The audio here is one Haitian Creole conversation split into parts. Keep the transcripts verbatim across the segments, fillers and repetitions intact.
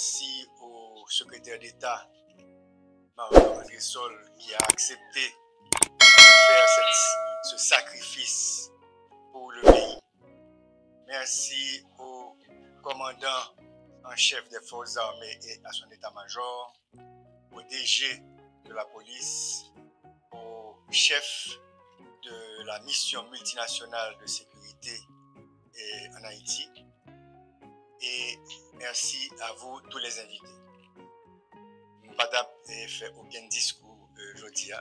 Merci au secrétaire d'État Mario Andrésol qui a accepté de faire cette, ce sacrifice pour le pays. Merci au commandant en chef des forces armées et à son état-major, au D G de la police, au chef de la mission multinationale de sécurité, eh, en Haïti. Et merci à vous, tous les invités. M pa t ap, eh, fè okenn diskou, eh, jodi a,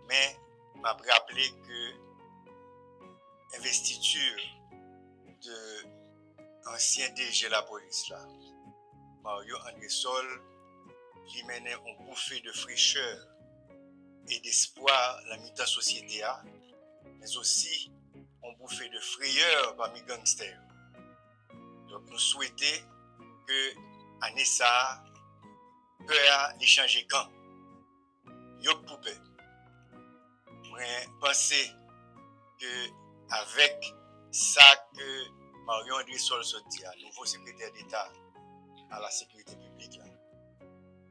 men m ap raple ke envestiti de ansyen D G lapolis la, Mario Andrésol, li mennen yon boufe de frechè e despwa nan mitan sosyete a, men osi yon boufe de freyè pami gangstè yo. Donk, nou swete ke ane sa a, pè a, li chanje kan. Yo k pou pè. Mwen panse ke avèk sa ke Mario Andrésol sot di a, nouvo sekretè deta a la sekirite piblik la,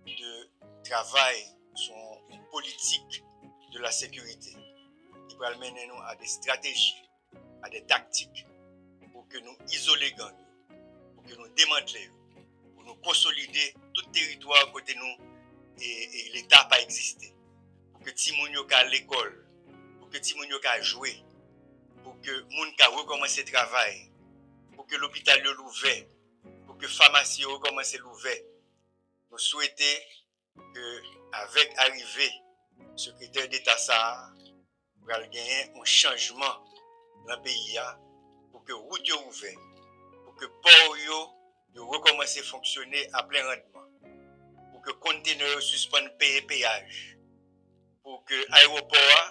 de travay sou yon politik de la sekirite ki pral mennen nou a de strateji, a de taktik pou ke nou izole gang yo, pou ke nou demantle yo, pou nou konsolide tout teritwa kote nou e, e Leta pa egziste, pou ke timoun yo ka al lekòl, pou ke timoun yo ka jwe, pou ke moun ka rekòmanse travay, pou ke lopital yo louvè, pou ke famasi yo rekòmanse louvè. Nou swete ke avèk arive sekretè deta sa a, pral genyen yon chanjman nan peyi a, pou ke wout yo ouvè, pou ke pò yo, yo rekòmanse fonksyone a plen randman, pou ke kontenè yo sispann peye peyaj, pou ke ayewopò a,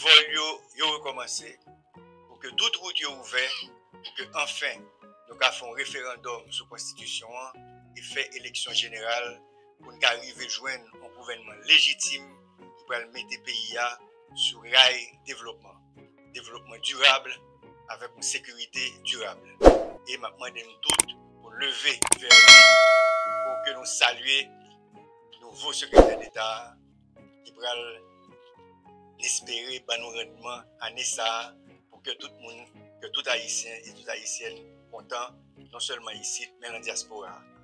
vòl yo, yo rekòmanse, pou ke tout wout yo ouvè, pou ke anfen nou ka fè yon referandòm sou konstitisyon an e fè eleksyon jeneral pou n ka rive jwenn yon gouvènman lejitim ki pral mete peyi a sou ray devlopman, devlopman dirab avèk yon sekirite dirab. E m ap mande nou tout pou leve vèni pou ke nou salye nouvo sekretè deta a ki pral, n espere, ban nou randman ane sa a pou ke tout moun, ke tout Ayisyen e tout Ayisyèn kontan, non sèlman isit, men nan dyaspora a.